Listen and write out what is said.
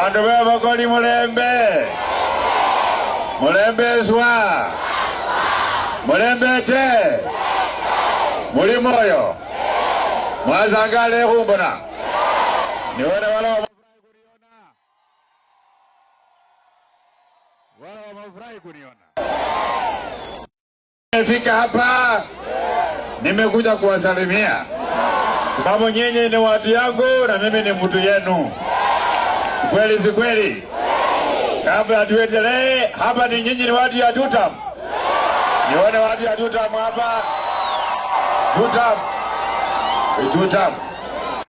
Bandu bebakoli mulembe mulembe swa mulembe te muli moyo mwasangale khumbona niwone wala wala wamefurahi kuniona. Nimefika hapa, nimekuja kuwasalimia sababu nyinyi ni watu yangu na mimi ni mtu yenu. Kweli si kweli? Kabla tuendelee hapa, ni nyinyi ni watu ya Tutam, nione watu ya Tutam hapa. Tutam, Tutam.